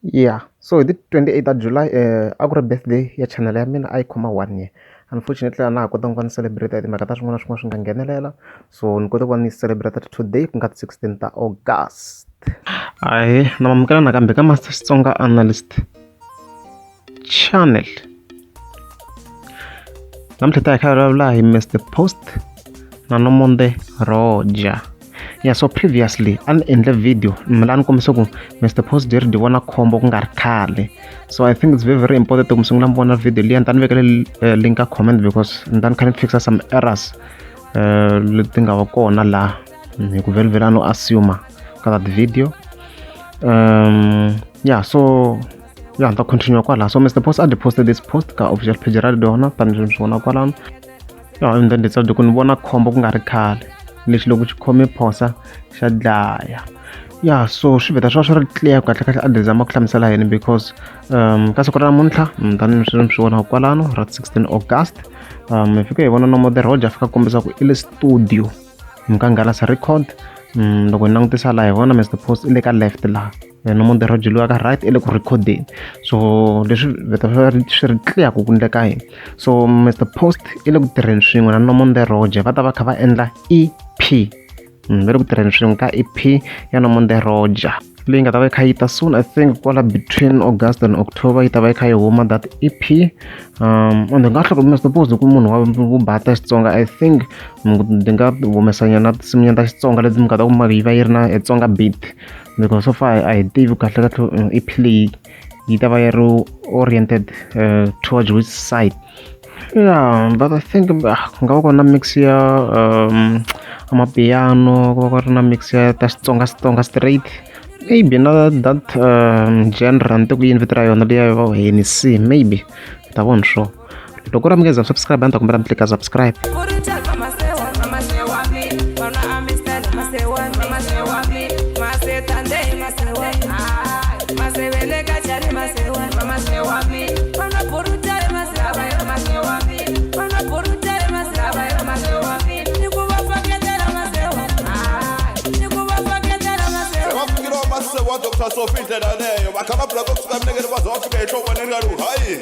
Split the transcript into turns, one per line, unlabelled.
Yeah so hi ti 28 ta July a ku ri birthday ya channel ya mina a yi khoma one year unfortunately a na ha kotanga ku va ni celebrate hi timhaka ta swin'wana na swin'wana swi nga nghenelela so ni kote ku va ni celebrate today ku nga ti 16 ta August. Ahee na mamukela nakambe ka Master Xitsonga Analyst Channel namuntlha ta hi kha vulavula hi Mr Post na Nomonde Roger ya so previously a ni endle video mi la ni kombisa ku Mr Post dyi ri dyi vona khombo ku nga ri khale so I think it's very very important ku mi sungula mi vona video liya ni ta ni vekele link ka comment because ni ta ni kha ni fixa some errors leti nga va kona laha hi ku vhele vhele a no assume ka that video yeah so ya ni ta continue kwalaho so Mr Post a dyi posted this post ka official page ra yona tanihileswi mi swi vona kwalano ya and then ndzi ku ni vona khombo ku nga ri khale lexi loko xi khome phosa xa dlaya ya so swi vheta swi va swi ri clear kahle kahle a dyi zama ku hlamusela yini because ka siku ra namuntlha tanihi leswi mi swi vonaka kwalano ra 16 August hi fika hi vona Nomonde Roger a fika kombisa ku i le studio ka Nghalasa record loko hi langutisa laha hi vona Mr Post i le ka left laha Nomonde Roger loyi ka right i le ku recordeni so leswi vheta swi ri clear ku ku endleka yini so Mr Post i le ku tirheni swin'we na Nomonde Roger va ta va kha va endla EP va le ku tirheni swin'we ka EP ya Nomonde Roger leyi nga ta va yi kha yi ta soon I think kwala between August and October yi ta va yi kha yi huma that EP and nga hloko Mr Post ku munhu wa ku bata Xitsonga I think ndzi nga humesa nyana tinsimu nyana ta Xitsonga leti mi nga ta kuma yi va yi ri na Tsonga beat because so far a hi tivi kahle kahle EP leyi yi ta va yi ri oriented towards which side yeah but I think ku nga va ku ri na mix ya amapiano ku va ku ri na mix ya ta Xitsonga Xitsonga straight maybe na that genre ni ku yini vito ra yona liya va Hennessy maybe ta vona swo loko ku ri mi nge za subscribe a ni ta kombela mi tlika subscribe.
Va fikile va Dr Sophie ndlela yaleyo va kha va bula kusuka milengeni va za va fika enhlokweni ni nga ri hayi.